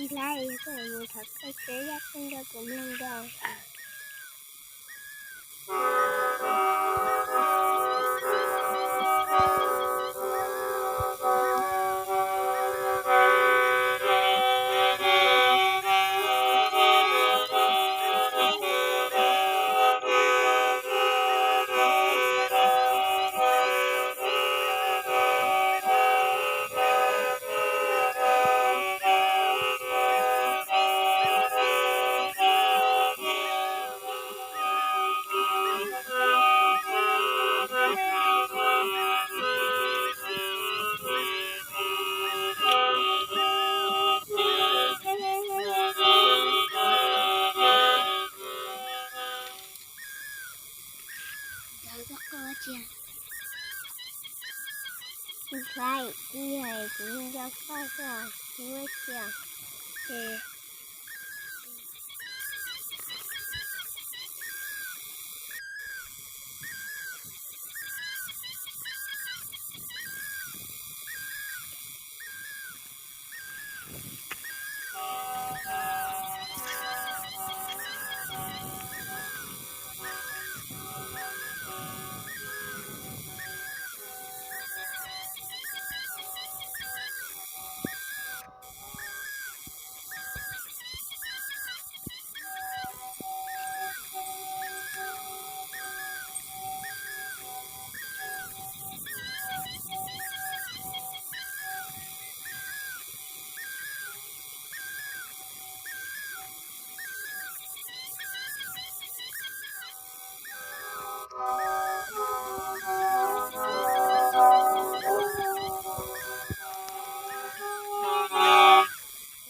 Ib hlab koj mus thov koj tsev yaj koj nrog kuv mloog nrog. Ntxhais, kuv hais kuv nco koj xwb, kuv ua tsis ces.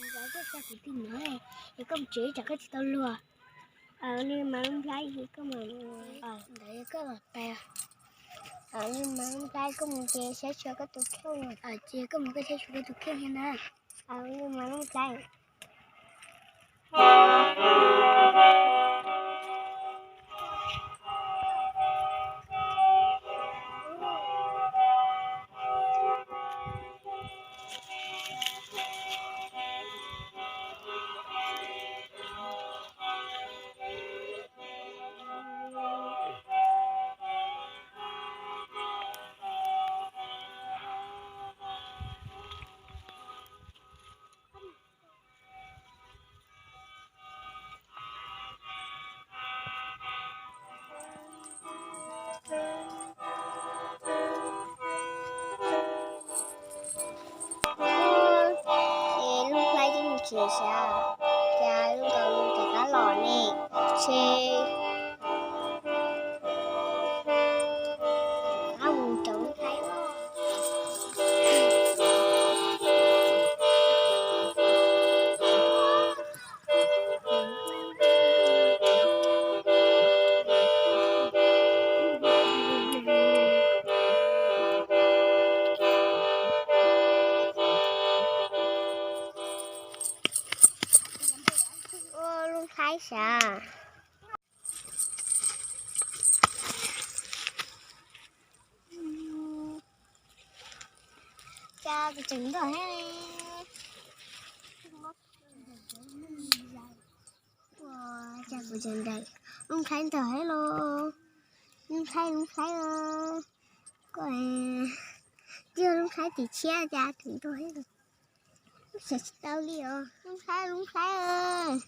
Ntxhais, koj xa kuv tig no, es koj mus tsev tsam koj tsis tau luag. Aws, li mas Loob Nplhaib, koj mus, ntawd koj los pais. Aws, li mas Loob Nplhaib, koj mus ces saib tsis tau koj tus kheej. Aws, ces koj mus koj saib tsis tau koj tus kheej thiab na. Aws, li mas Loob Nplhaib. Ces Loob Nplhaib twb mus tsev xwb, cas Loob Nplhaib rov qab los ne, ces rov qab mus rau Loob Nplhaib os. Ua, Loob Nplhaib sav. Cas kuv tseem ntog thiab li. Ua, cas kuv tseem ntog. Loob Nplhaib ntog thiab los. Loob Nplhaib, Loob Nplhaib os. Koj, twb yog Loob Nplhaib tim tshiab cas tseem ntog thiab los. Xav tsis tau li os. Loob Nplhaib, Loob Nplhaib,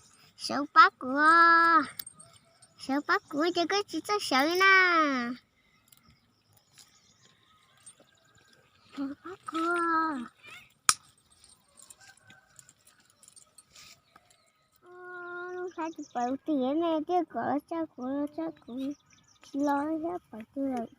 sawv pab kuv. Sawv pab kuv ces koj tsis txawj sawv li na. Sawv pab kuv. Loob Nplhaib tsis pom tim ne, thiaj kom los tsa kuv, los tsa kuv, tsis los thiab pom tim lawm.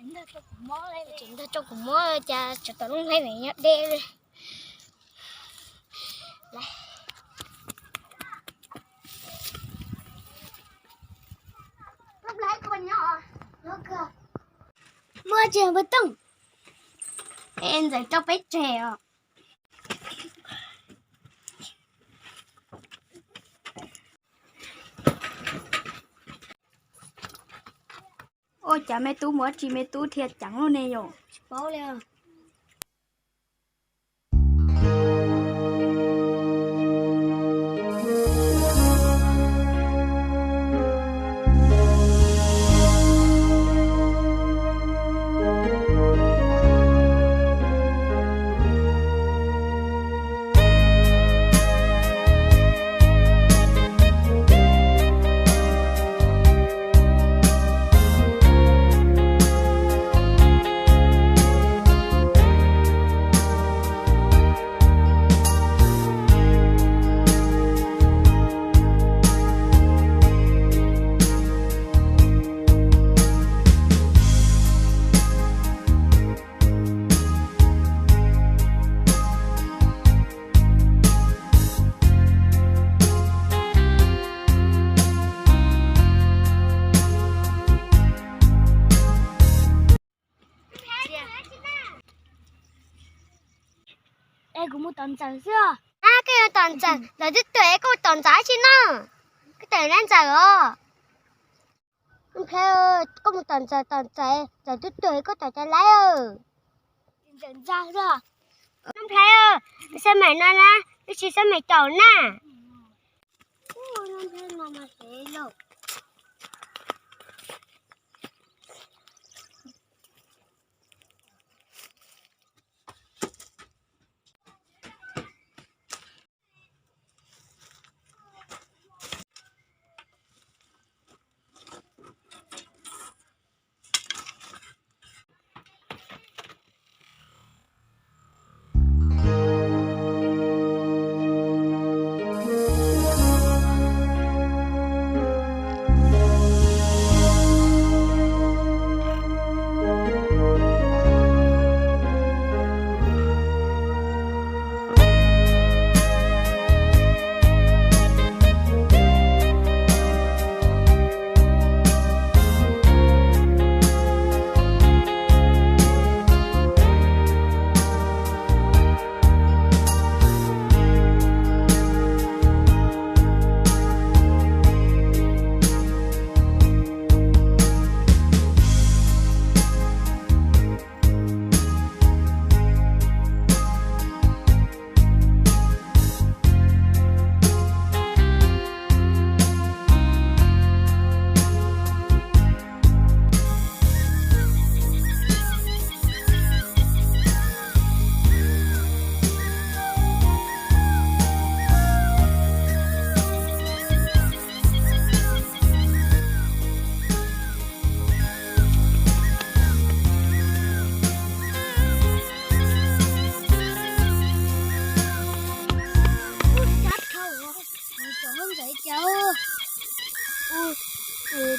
Tseem nrog rau kuv mob cas tsov tom lub hleb ntawd nyob deb li. Muaj tsev npua tooj, es ntxawm rau peb tseg os. Ua cas me tub mus dab tsi me tub dhia ceev luaj ne yom? Tsis paub li. Es kuv mus tom ntxawm xwb. Ab, koj yuav tom ntxawm, ntxawm twb tuag es koj mus tom ntxawm dab tsi no? Koj tom nab ntxawm os. Nplhaib, koj mus tom ntxawm, tom ntxawm, ntxawm twb tuag es koj tom cas laib? Nplhaib, xab maim no na, wb sim xab maim caum na.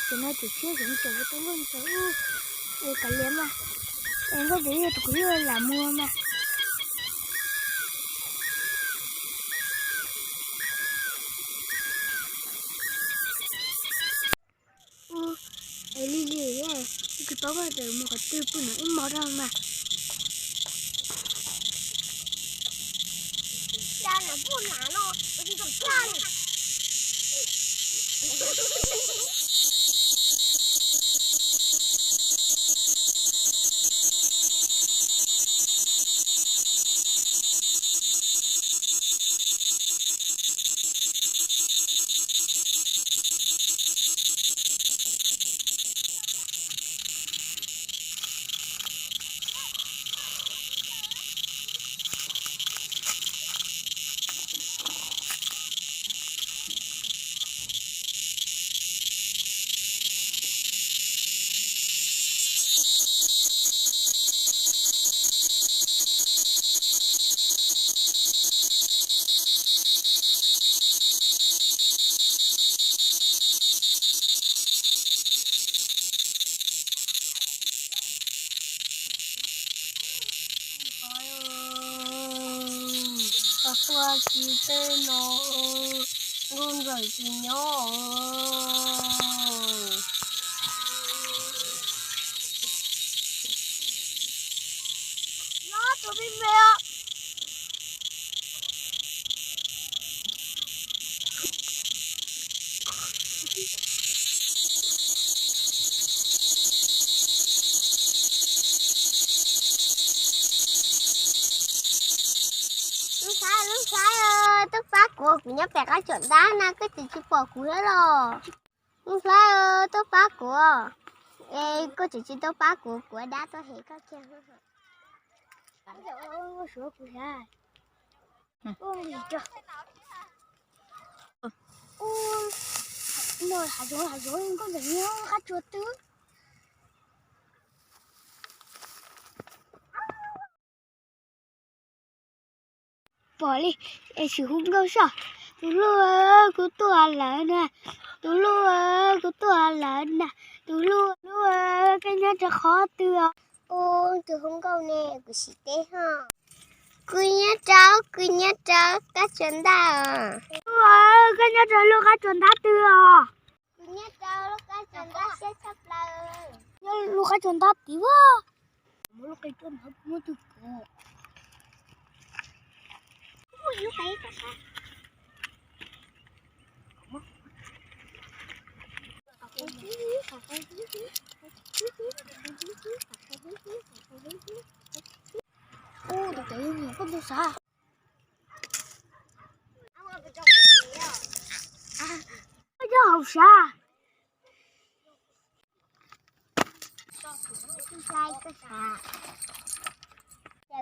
Tus no tus tshiab, tus no tus ua tau nkauj ntxawm, ua kav liam mas, es nkauj ntxawm yog tus kuv yog lam muag mas. Ua, es li li, ib kis paub koj tawm mus qhov twg pw no ib hmos rau mas. Tsis tej no, nkauj ntxawm tsis nyob. Nyob tus me me. Lub saib, lub saib, tuaj pab kuv, kuv nyob pem qab tsuas ntab na, koj tseem tsis pom kuv thiab los? Lub saib, tuaj pab kuv, es koj tseem tsis tuaj pab kuv, kuv dab tuaj hem koj kiag. Suav kuv thiab. Ua li cov, ua, no hav zoov, hav zoov nkauj ntxawm nyob qab tsuas twg. Pom li, es sim hu nkauj soj. Tus hlub, kuv tuaj lawm na. Tus hlub, kuv tuaj lawm na. Tus hlub, hlub, koj nyob rau qhov twg os? Ub, tus hu nkauj ne, kuv sim teb ho. Kuv nyob rau, kuv nyob rau qab tsuas ntab os. Hlub, koj nyob rau lub qab tsuas ntab twg os? Kuv nyob rau lub qab tsuas ntab siab tshaj plaws. Nyob lub qab tsuas ntab tid as. Muab lub qe tuaj ntawd muab twg pom. Lub qe, ub, tus cov yog koj tus sav. Koj cov haus sav.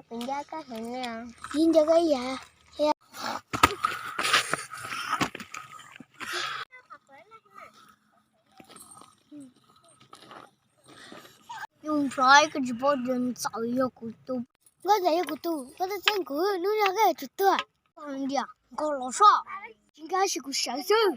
Kuv nco koj heev li. Kuv nco koj ib yam. Nyuj ntxhais, koj tsis paub tias ntxawm yog kuv tus. Nkauj ntxawm yog kuv tus, koj twb txeeb kuv, hnub no koj yuav tsum tuag. Koj hais tias nkauj los soj, tsis nkag sis kuv sawv xwb.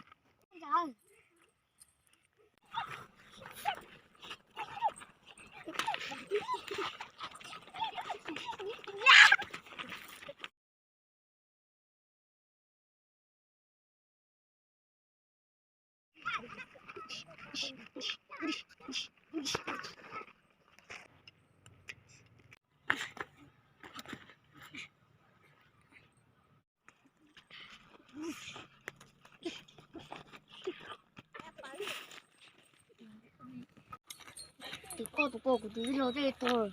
Tus koj, tus koj, kuv tus tij laug tej tuag.